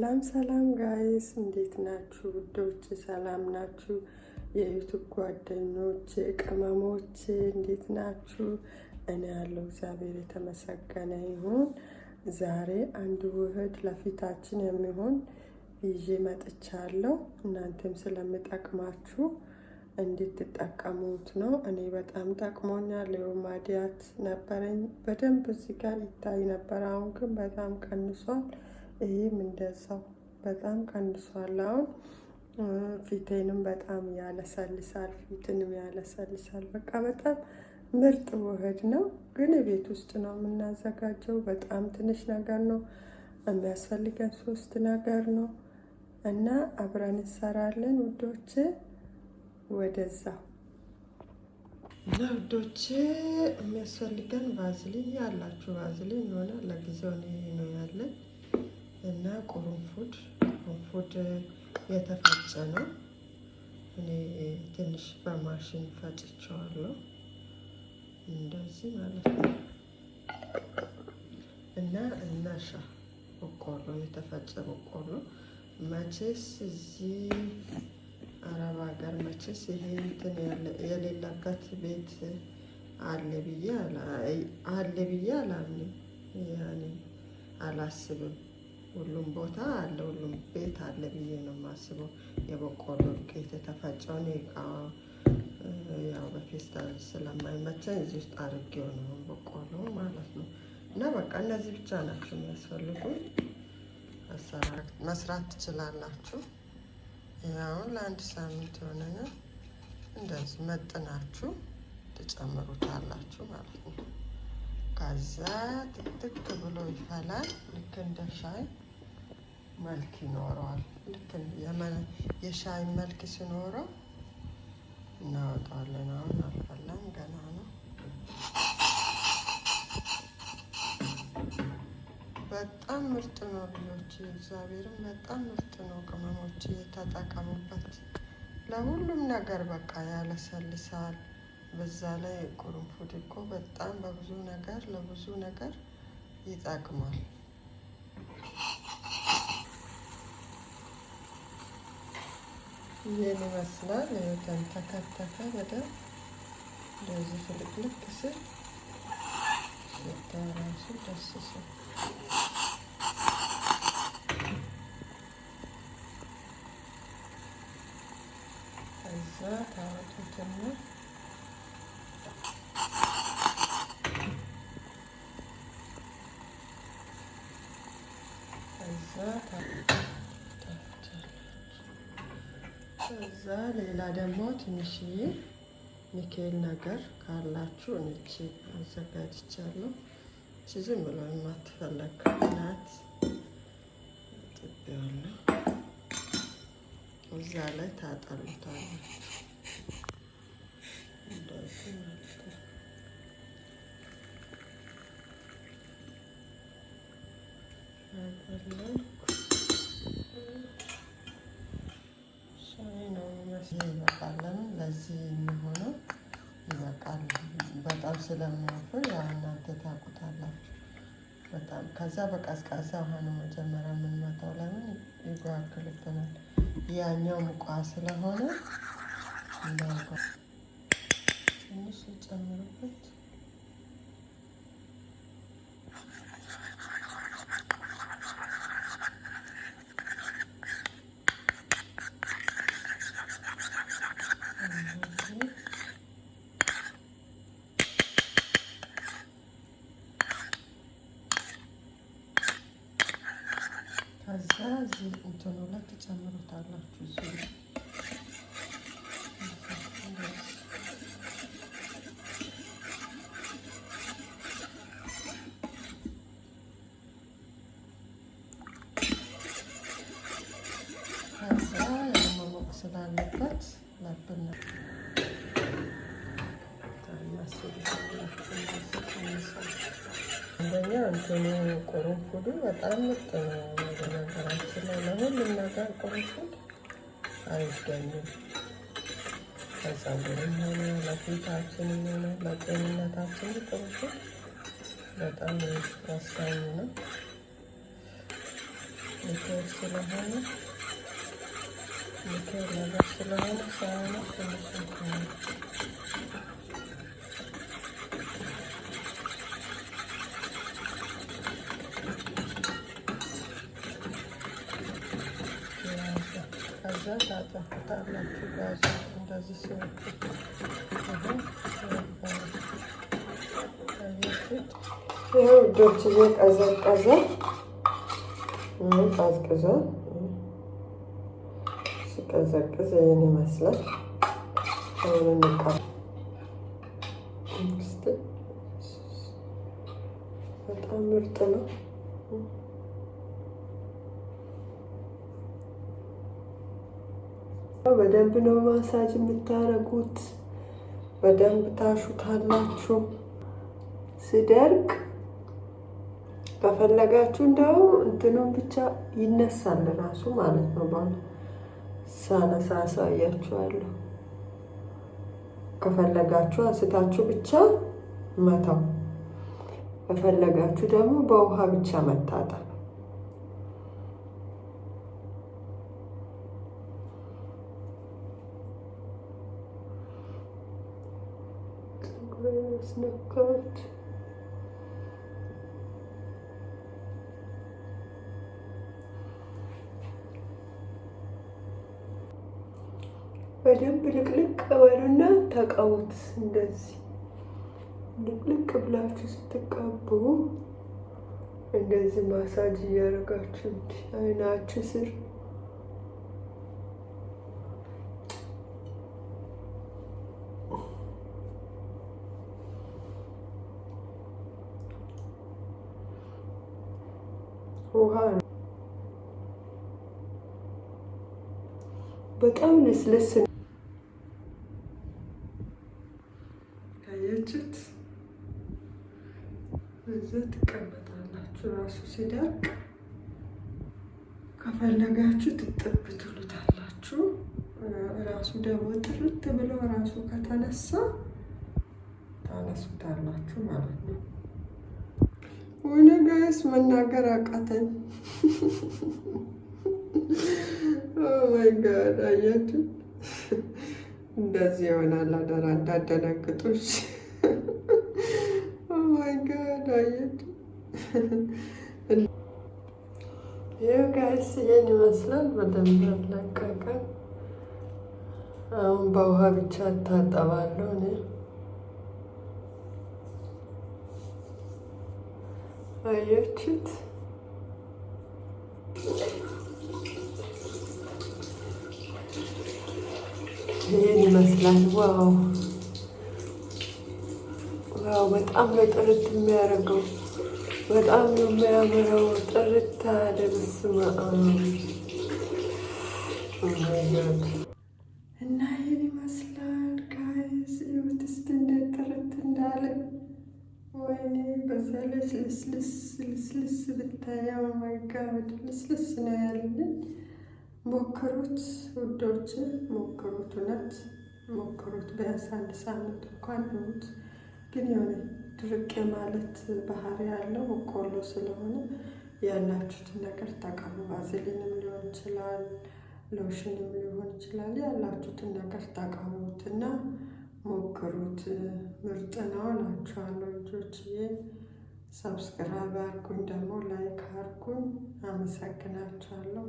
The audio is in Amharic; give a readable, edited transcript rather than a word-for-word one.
ሰላም ሰላም guys፣ እንዴት ናችሁ ውዶች? ሰላም ናችሁ? የ YouTube ጓደኞች፣ ቅመሞች እንዴት ናችሁ? እኔ ያለው እግዚአብሔር የተመሰገነ ይሁን። ዛሬ አንድ ውህድ ለፊታችን የሚሆን ይዤ መጥቻለሁ። እናንተም ስለምጠቅማችሁ እንድትጠቀሙት ነው። እኔ በጣም ጠቅሞኛል። ይኸው ማዲያት ነበረኝ፣ በደንብ እዚህ ጋር ይታይ ነበር። አሁን ግን በጣም ቀንሷል። ይህም እንደዛው በጣም ቀንሷል። አሁን ፊቴንም በጣም ያለሰልሳል፣ ፊትንም ያለሰልሳል። በቃ በጣም ምርጥ ውህድ ነው። ግን ቤት ውስጥ ነው የምናዘጋጀው። በጣም ትንሽ ነገር ነው የሚያስፈልገን፣ ሶስት ነገር ነው እና አብረን እንሰራለን ውዶቼ። ወደዛ እና ውዶቼ የሚያስፈልገን ቫዝሊን ያላችሁ ቫዝሊን የሆነ ለጊዜው እኔ ነው ያለን እና ቁርንፉድ፣ ቁርንፉድ የተፈጨ ነው። እኔ ትንሽ በማሽን ፈጭቸዋለሁ እንደዚህ ማለት ነው። እና እናሻ በቆሎ፣ የተፈጨ በቆሎ። መቼስ እዚህ አረብ ሀገር መቼስ ይሄ እንትን የሌለበት ቤት አለ ብዬ አላምንም፣ ያኔ አላስብም። ሁሉም ቦታ አለ፣ ሁሉም ቤት አለ ብዬ ነው የማስበው። የበቆሎ ዱቄት የተፈጨውን እቃ ያው በፌስታል ስለማይመቸኝ እዚህ ውስጥ አድርጌው ነው በቆሎ ማለት ነው። እና በቃ እነዚህ ብቻ ናቸው የሚያስፈልጉን። አሰራር መስራት ትችላላችሁ። አሁን ለአንድ ሳምንት የሆነን እንደዚህ መጥናችሁ ትጨምሩታላችሁ ማለት ነው። ከዛ ትክትክ ብሎ ይፈላል። ልክ እንደ ሻይ መልክ ይኖረዋል። ልክ የሻይ መልክ ሲኖረው እናወጣዋለን። አሁን አልፈላም፣ ገና ነው። በጣም ምርጥ ነው ልጆች፣ እግዚአብሔርም በጣም ምርጥ ነው። ቅመሞች የተጠቀሙበት ለሁሉም ነገር በቃ ያለሰልሳል። በዛ ላይ ቁርንፉድ እኮ በጣም በብዙ ነገር ለብዙ ነገር ይጠቅማል። ይህን ይመስላል። ተንተከተከ በደንብ እንደዚህ ፍልቅልቅ ስል ሽታ ራሱ ደስ ሲል፣ ከዛ ታወጡትና ከዛ ሌላ ደግሞ ትንሽዬ ኒኬል ነገር ካላችሁ እኔ አዘጋጅቻለሁ። እቺ ዝም ብሎ የማትፈለግ ናት። ጥቤዋለሁ። እዛ ላይ ታጠሉታላችሁ እንደዚህ ማለት ነው። ያጠለልኩ ሻይ ነው የሚመስለው። ይበቃል። ለምን ለዚህ የሚሆነው ይበቃል። በጣም ስለሚወፍር ያው እናንተ ታውቁታላችሁ። በጣም ከዛ በቀዝቃዛ ውሃ ነው መጀመሪያ የምንመታው። ለምን ይጓግልብናል። ያኛው ሙቋ ስለሆነ እንዳይጓ ትንሽ ጨምሩበት። ከዛ እዚህ እንትኑ ላይ ትጨምሩታላችሁ። እዚህ ላይ ከዛ መሞቅ ስላለበት ለብና አንደኛ እንትኑ ቁርንፉዱ በጣም ምርጥ ነው። በነገራችን ላይ ለሁሉም ነገር ቁርንፉድ አይገኝም። ለፀጉርም ሆነ ለፊታችንም ሆነ ለጤንነታችን ቁርንፉድ በጣም ወሳኝ ነው። ሚካኤል ስለሆነ፣ ሚካኤል ነገር ስለሆነ ሳውና ትንሽ እንትን ነው። ከዛ ታጠፉታላችሁ። ጋዙ እንደዚህ ሲወጡ አሁን ይኸው ውዶች እየቀዘቀዘ ቀዝቅዞ ሲቀዘቅዝ ይህን ይመስላል። አሁን እንቃ እስቲ በጣም ምርጥ ነው። በደንብ ነው ማሳጅ የምታረጉት። በደንብ ታሹታላችሁ። ሲደርቅ ከፈለጋችሁ እንደው እንትኑን ብቻ ይነሳል ራሱ ማለት ነው። ባሉ ሳነሳ አሳያችኋለሁ። ከፈለጋችሁ አንስታችሁ ብቻ መተው፣ ከፈለጋችሁ ደግሞ በውሃ ብቻ መታጠብ። አስነካሁት። በደንብ ልቅልቅ በሉና ተቀቡት። እንደዚህ ልቅልቅ ብላችሁ ስትቀቡ እንደዚህ ማሳጅ እያደረጋችሁ እንዲህ አይናችሁ ስር፣ ውሃ ነው። በጣም ልስልስ ካያችሁት እዛ ትቀመጣላችሁ። ራሱ ሲደርቅ ከፈለጋችሁ ትጥብ ትሉታላችሁ። ራሱ ደግሞ ጥርት ብሎ ራሱ ከተነሳ ታነሱታላችሁ ማለት ነው። ወይኔ guys መናገር አቃተኝ። Oh my God፣ አያችሁ እንደዚህ ይሆናል። አደራ እንዳደነግጡሽ። Oh my God፣ አያችሁ። ይኸው guys ይሄን ይመስላል። በደንብ ለቀቀ። አሁን በውሃ ብቻ እታጠባለሁ እኔ። አያችሁት? ይህን ይመስላል። Wow wow! በጣም ነው ጥርት የሚያደርገው። በጣም ነው የሚያምረው። ጥርት ያለ፣ በስመ አብ። እና ይህን ይመስላል guys። እዩት እስቲ እንዴት ጥርት እንዳለ። ወይኔ በዛ ላይ ልስልስ ልስልስ ብታያ፣ my God፣ ልስልስ ነው ያለኝ። ሞክሩት ውዶች፣ ሞክሩት፣ እውነት ሞክሩት። ቢያንስ አንድ ሳምንት እንኳን እዩት። ግን የሆነ ድርቅ የማለት ባህሪ ያለው በቆሎ ስለሆነ ያላችሁትን ነገር ተቀቡ። ቫዝሊንም ሊሆን ይችላል፣ ሎሽንም ሊሆን ይችላል። ያላችሁትን ነገር ተቀቡት እና ሞክሩት። ምርጥ ነው እላችኋለሁ ልጆችዬ። Subscribe አድርጉኝ፣ ደግሞ like አድርጉኝ። አመሰግናችኋለሁ።